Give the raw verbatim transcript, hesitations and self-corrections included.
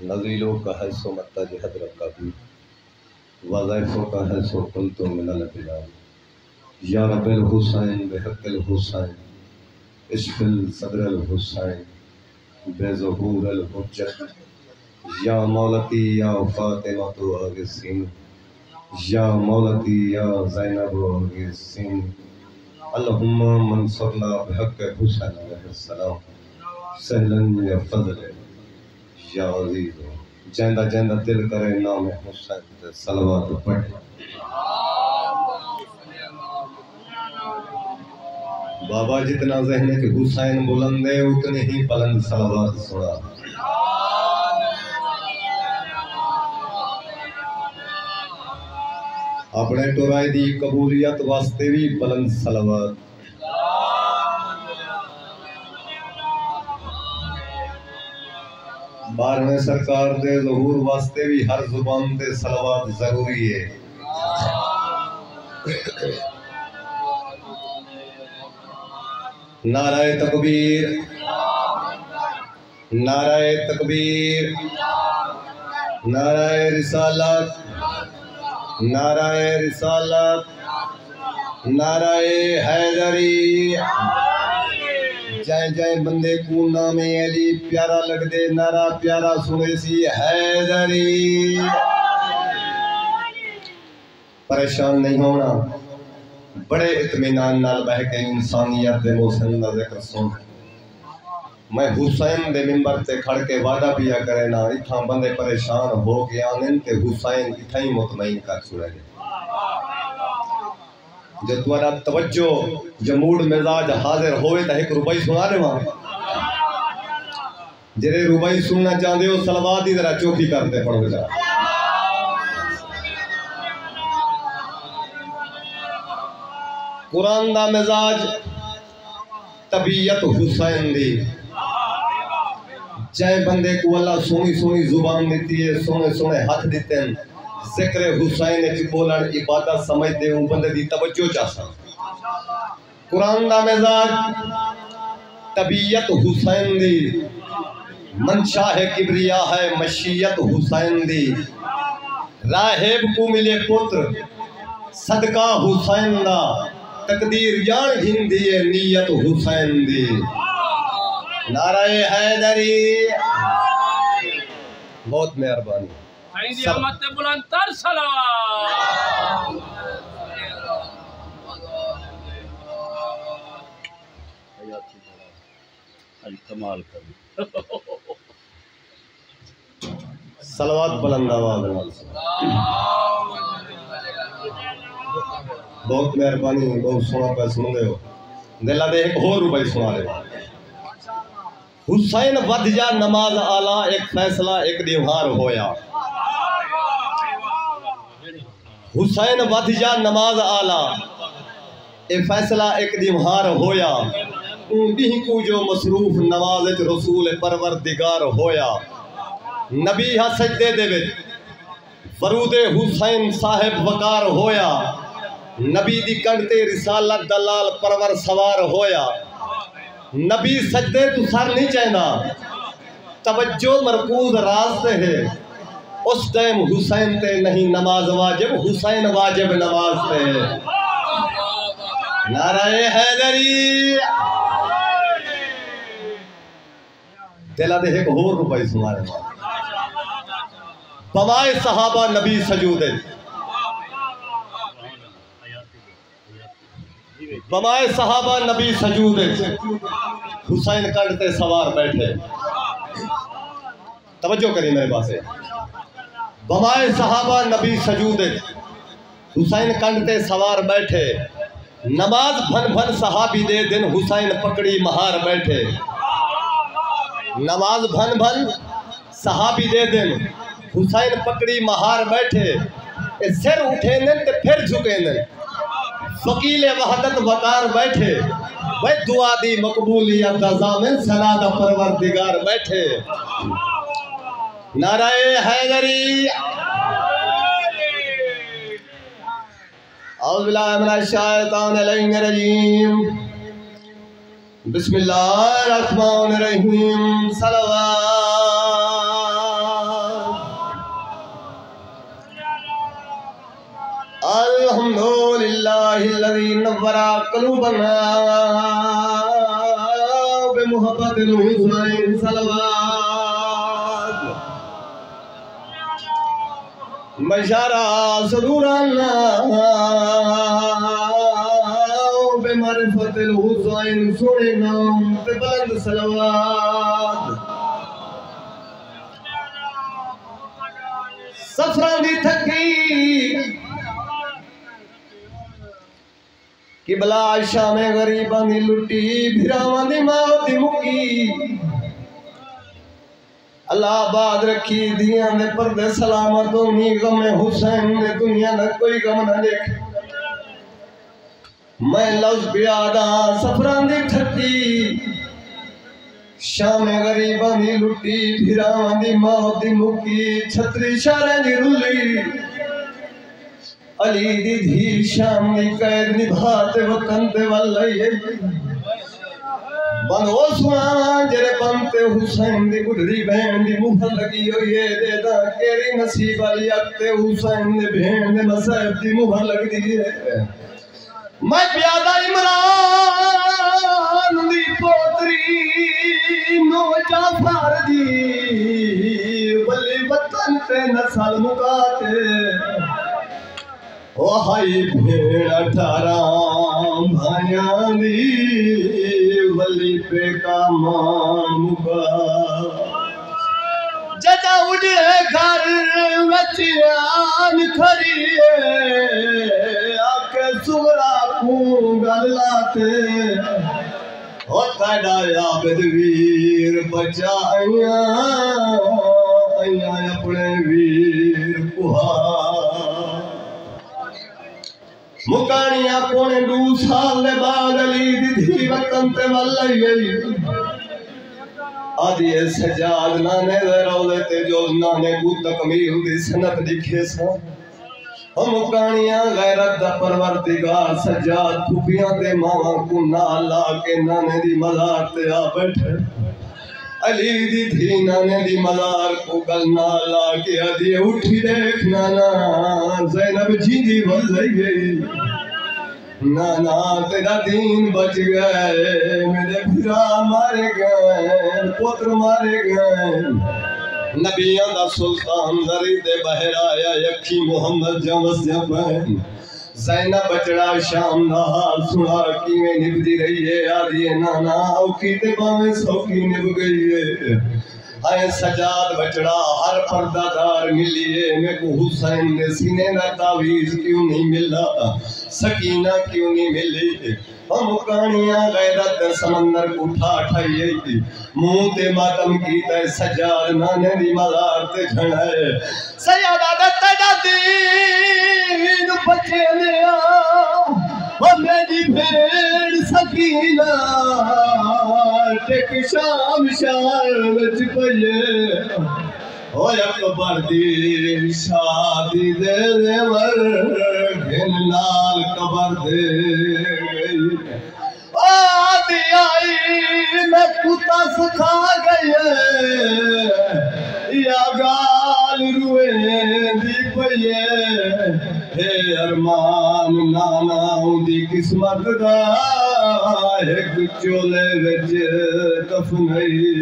نزیلک حیث مت جہد رکابی، وظائفک حیث کنت من البلاد۔ یا رب الحسین بحق الحسین، اشف الصدر الحسین بظہور الحجت۔ یا مولتی یا فاطمۃ اغثین، یا مولتی یا زینب اغثین۔ اللہم من صرنا بحق حسین علیہ السلام سہلا یا فضلا یا عزیز۔ جیندا جیندا دل کرے نام حسین تے صلوات پڑھے۔ بابا، جتنا ذہن وچ حسین بلند ہے، اتنے ہی بلند صلوات سنا۔ اپنے ٹرائے دی قبولیت واسطے بھی بلند صلوات۔ بارہویں سرکار دے ظہور واسطے بھی ہر زبان تے صلوات ضروری ہے۔ نعرہ تکبیر، نعرہ تکبیر، نعرہ رسالت، نعرہ رسالت، نعرہ حیدری۔ جائیں جائیں بندے کوں نام علی پیارا لڳدے، نعرہ پیارا سݨیسی حیدری۔ پریشان نہیں ہونا، بڑے اطمینان نال بہہ کے انسانیت دے محسن دا ذکر سن۔ میں حسین دے ممبر تے کھڑ کے وعدہ پیا کرینا، اتھاں بندے پریشان ہو کے آندن تے حسین اتھاں ہی مطمئن کر چھوڑے۔ جے تہاݙا توجہ یا موڈ مزاج حاضر ہووے تاں ہک رباعی سݨا ݙیواں۔ جیڑھے رباعی سننا چاہندے ہو، صلوات دی ذرا چوکھی کر تے پڑھو ذرا۔ قرآن دا مزاج، طبیعت حسین دی۔ جئیں بندے کوں اللہ سوہݨی سوہݨی زبان ݙتی ہے، سوہݨے سوہݨے ہتھ ݙتے ہن، ذکر حسین اچ ٻولݨ عبادت سمجھدے، اوں بندے دی توجہ چاساں۔ قرآن دا مزاج، طبیعت حسین دی، منشا ہے کبریا ہے مشیت حسین دی۔ راہب کوں ملے پتر صدقہ حسین دا، تقدیر ڄاݨ گھندی ہے نیت حسین دی۔ نعرہ حیدری۔ بہت مہربانی۔ سائیں دی آمد تے بلند تر صلوات۔ اڄ کمال کر۔ صلوات بلند آواز نال۔ بہت مہربانی، بہت سوہݨا پیا سݨدے ہو۔ دل آہدے ہک ہور رباعی سݨا ݙیواں۔ حسین ودھ جا نماز آلا، ایک فیصلہ ایک ݙینہوار ہویا۔ حسین ودھ جا نماز آلا، اے فیصلہ ایک ݙینہوار ہویا۔ اوں ݙینہہ کوں جو مصروف نماز اچ رسول پروردگار ہویا۔ نبی ہا سجدے دے وچ، فرود حسین صاحب وقار ہویا۔ نبی دی کنڈ تے رسالت دا لال پرور سوار ہویا۔ نبی سجدے توں سر نہیں چیندا، توجہ مرکوز راز تے ہے۔ اس ٹائم حسین تے نہیں نماز واجب، حسین واجب نماز تے ہے۔ نعرہ حیدری۔ دل آہدے ہک ہور رباعی سݨا ݙیواں۔ بوائے صحابہ نبی سجود اچ، بوائے صحابہ نبی سجود اچ، حسین کنڈ تے سوار ٻیٹھے۔ توجہ کری میرے پاسے۔ بوائے صحابہ نبی سجود اچ، حسین کنڈ تے سوار ٻیٹھے۔ نماز بھن بھن صحابی ݙیہدن، حسین پکڑی مہار ٻیٹھے۔ نماز بھن بھن صحابی ݙیہدن، حسین پکڑی مہار ٻیٹھے۔ اے سر اٹھیندن تے پھر جھکیندن، وکیل وحدت وقار ٻیٹھے۔ وے دعا دی مقبولیت دا ضامن، ثنا دا پروردگار ٻیٹھے۔ نعرہ حیدری۔ اعوذ باللہ من الشیطان اللعین الرجیم۔ بسم اللہ الرحمن الرحیم۔ صلوات۔ الذي نور قلوبنا بمحبة الحسين صلوات. بشارا صدورنا بمعرفت الحسین، سوہݨے نام تے بلند صلوات. سفراں دی تھکی قبلہ، شام غریباں دی لٹی، بھراواں دی موت دی مکی. اللہ آباد رکھی، دھیاں دے پردے سلامت ہونی، غم حسین دے دنیا دا کوئی غم نہ ݙیکھ. میں لفظ پیا آہداں، سفراں دی تھکی، شام غریباں دی لٹی، بھراواں دی موت دی مکی، چھتری شہریں دی رلی. علی دی دھی شام دی قید نبھا تے وطن تے ول آئی ہے. بند او سݨا جیڑھے بند تے حسین دی ٻڈھڑی بھیݨ دی مہر لڳی ہوئی ہے، ݙیہداں کیڑھی نصیب آلی اڳ تے حسین دے بھیݨ دے مصائب دی مہر لڳدی ہے. میں پیا آہداں عمران دی پوتری نو جعفر دی ولی وطن تے نسل مکا تے. او ہائی بھیݨ اٹھارہ بھائیاں دی ولی پیکا ماں مکا. جݙاں اݙے گھر وچ آن کھڑی ہے، آکھے صغریٰ کوں ڳل لا تے، او تیݙا عابد ویر بچا آئیاں، آئیاں اپݨے ویر کوہا. مکاݨیاں پوݨے ݙو سال دے بعد علی دی دھی وطن تے ول آئی ہئی. آہدی اے سجاد نانے دے روضے تے جل، نانے کوں تکمیل دی سنت ݙکھیساں. او مکاݨیاں، غیرت دا پروردگار سجاد پھپھیاں تے ماواں کوں نال لا کے نانے دی مزار تے آ ٻیٹھے. علی دی دھی نانے دی مزار کوں ڳل نال لا کے آہدی ہے، اٹھی ݙیکھ نانا، زینب جیندی ول آئی گئی. نانا، تیݙا دین بچ ڳئے، میݙے بھرا مارے ڳئے، پتر مارے ڳئے. نبیاں دا سلطان زری دے ٻاہر آیا، اکھیں محمد دیاں وسدیاں پئن. زینب ٻچڑا شام دا حال سݨا، کیویں نبھدی رہی ہے؟ آہدی ہے، نانا، اوکھی تے بھانویں سوکھی نبھ ڳئی ہے. اے سجاد ٻچڑا، ہر پردہ دار ملی ہے، میکوں حسین دے سینے دا تعویذ کیوں نہیں ملا؟ سکینہ کیوں نہیں ملی؟ او مکاݨیاں، غیرت دے سمندر کوں ٹھا ٹھائی آئی، منہ تے ماتم کیتا ہے، سجاد نانے دی مزار تے جھنڈا ہے. سیادہ دا تیݙا دین بچے نے آ، او میݙی بھیݨ سکینہ ٹک شام شہر وچ پئی ہے. او اکبر دی شادی دے زیور گھن نال قبر دے ڳئی. آہدی آئی میکوں تس کھا ڳئی ہے، یا ڳال رویندی پئی ہے. ہے ارمان نانا اوندی قسمت دا، ہک چولے وچ دفنائی.